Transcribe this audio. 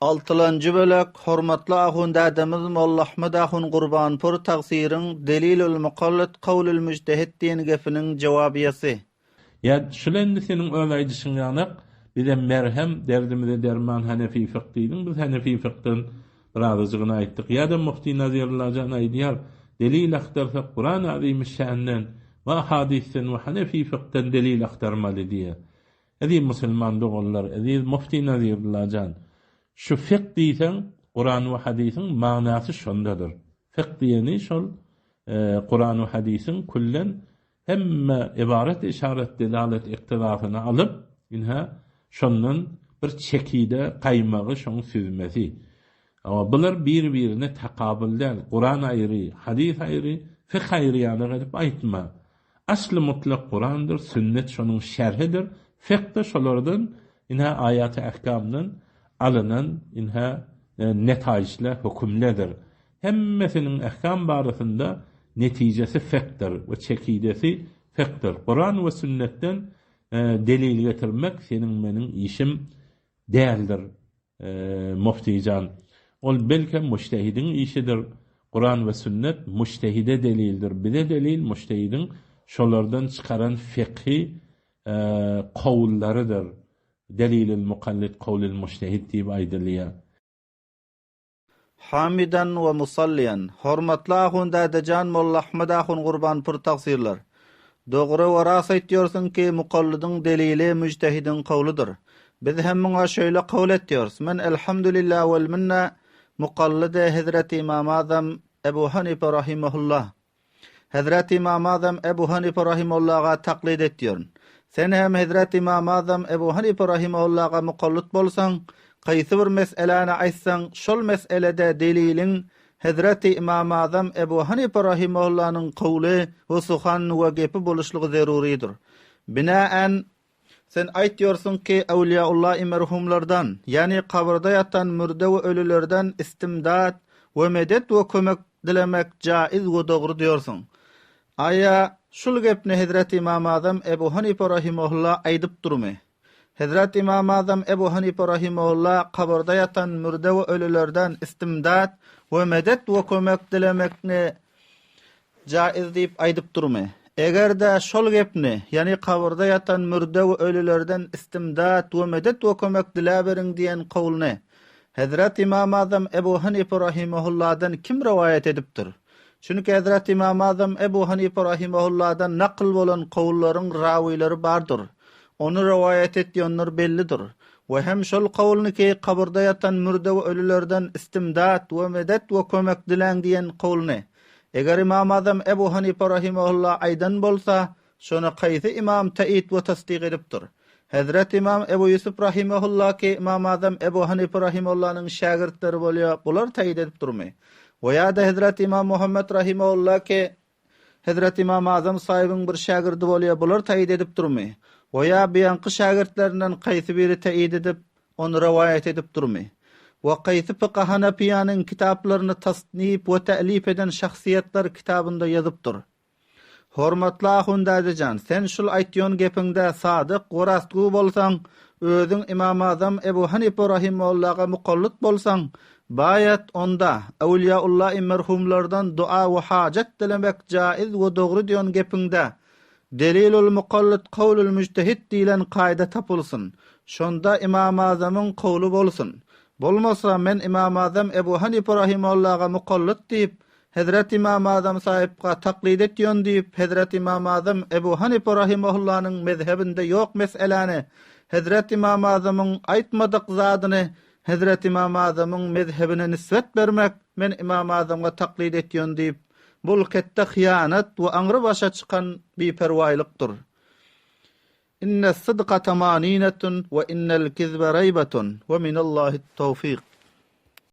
Altylanjy bölek, Hormatly ahun dädemiz Molla Ahmet ahun Gurbanpur tagsyryň Delilül mukallit kawlül müjtehit diýen gepiniň jowabyýasy. Ýa şul indi seniň öz aýdyşyň ýanak, bize merhem, derdimize derman Hanefi fykh diýdiň, biz Hanefi fykhdan birazajygyny aýtdyk. Ýa-da Mufti Nazirullajan aýdýar, Delil agtarsak Kuran Azymy-şänden we ahadysdan we Hanefi fykhdan delil agtarmaly diýýär. Eziz musulman doganlar, eziz Mufti Nazirullajan, şu fykh diýseň, Kuran we hadysyň magnasy şondadyr. Fykh diýeni şol Kuran we hadysyň küllen hemme ybarat, yşarat, delalet, iktizasyny alyp, ynha, şondan bir çekide gaýmagy, şoň süzmesi. Hawa, bular bir-birine takabyl däl. Kuran aýry, hadys aýry, fykh aýry ýalyk edip aýtma. Asly mutlak Kurandyr, sünnet şonuň şerhidir, fykh-da şolardan, ynha, aýaty ähkamdan alynan, ynha, netaýyçlar, hökümlerdir. Hemmesiniň ähkam barasynda netijesi fikhdir we çekidesi fikhdir. Kuran we sünnetden delil getirmek seniň-meniň işim däldir, muftijan. Ol belkem mujtehidiň işidir. Kuran we sünnet mujtehide delildir. Bize delil mujtehidiň şolardan çykaran fikhi kowullarydyr. Delilül mukallid kowlül mujtehid diýip aýdylýar. Hamidan we musalliýan. Hormatly ahun dädejan Molla Ahmet ahun Gurbanpur tagsyrlar. Dogry we ras aýtýorsyň ki mukallydyň delili müjtehidiň kowludyr. Biz hem muňa şeýle kabul etýors. Men elhamdülillah wel minne mukallydy hezreti Imam Azam Ebu Hanife rahimehullah. Hezreti Ymam Azam Ebu Hanypa rahimehullaga taklyt etýärin. Sen hem Hezreti Ymam Azam Ebu Hanypa rahimehullaga mukallyt bolsaň, kaýsy bir mes'eläni aýtsaň, şol mes'elede deliliň Hezreti Ymam Azam Ebu Hanypa rahimehullanyň kowly we suhan we gepi boluşlygy zerurydyr. Binaen, Sen aýtýorsyň ki, Äwliýaullahi merhumlardan, ýagny kabyrda ýatan mürde we ölülerden istimdat we medet we kömek dilemek jaiz we dogry diýorsyň. Aýa, şul gepni Hezreti Ymam Azam Ebu Hanife rahimehulla aýdyp durmy? Hezreti Ymam Azam Ebu Hanife rahimehulla kabyrda ýatan mürde we ölülerden istimdat we medet we kömek dilemekni Jaiz diýip aýdyp durmy? Eger-de şol gepni, ýagny kabyrda ýatan mürde we ölülerden istimdat we medet we kömek diläberiň diýen kowluny Hezret Ymam Azam Ebu Hanife rahimehulladan kim rowaýat edipdir? Çünki Hezret Ymam Azam Ebu Hanife rahimehulladan nakyl bolan kowullaryň rawileri bardyr. Ony rowaýat etýänler bellidir. We hem şol kowulny ki kabyrda ýatan mürde we ölülerden istimdat we medet we kömek diläň diýen kowluny Eger Ymam Azam Ebu Hanife rahimehulla aýdan bolsa, şony kaýsy ymam teýit we tasdyk edipdir? Hezreti Ymam Ebu Ýusup rahimehulla ki Ymam Azam Ebu Hanife rahimehullanyň şägirtleri bolýar, bular teýit edipdirmi? We ýa-da Hezreti Ymam Muhammet rahimehulla ki Hezreti Ymam Azam saýybyň bir şägirdi bolýar, bular teýit edipdirmi? We ýa buýanky şägirtlerinden kaýsy biri teýit edip, Ony rowaýat edip durmy? We kaýsy fykh Hanafiýanyň kitaplaryny tasnif we tälif eden şahsyýetler kitabynda ýazypdyr? Hormatly ahun dädejan, sen şul aýtýan gepiňde sadyk we rastgöý bolsaň, özüň Ymam Azam Ebu Hanife rahimehullaga mukallyt bolsaň, baýat onda, Awliýaullahi merhumlardan dua we hajat dilemek jaiz we dogry diýen gepiňde Delilul mukallit kowlul müjtehit diýlen kaýda tapylsyn. Şonda Ymam Azamyň kowly bolsun. Bolmasa men Ymam Azam Ebu Hanife rahimahullaga mukallit diýip, Hezret Ymam Azam saýypga taklid etýän diýip, Hezret Ymam Azam Ebu Hanife rahimahullanyň mezhebinde ýok mes'eläni, Hezret Ymam Azamyň aýtmadyk zadyny Hezret Ymam Azamyň mezhebine nisbet bermek, men Ymam Azamga taklid etýän diýip, Bul ketde hyýanat we aňry başa çykan biperwaýlykdyr. Innes-sydka tamaninetun we innel-kizbe reýbetun we minallahi-t-tawfyk.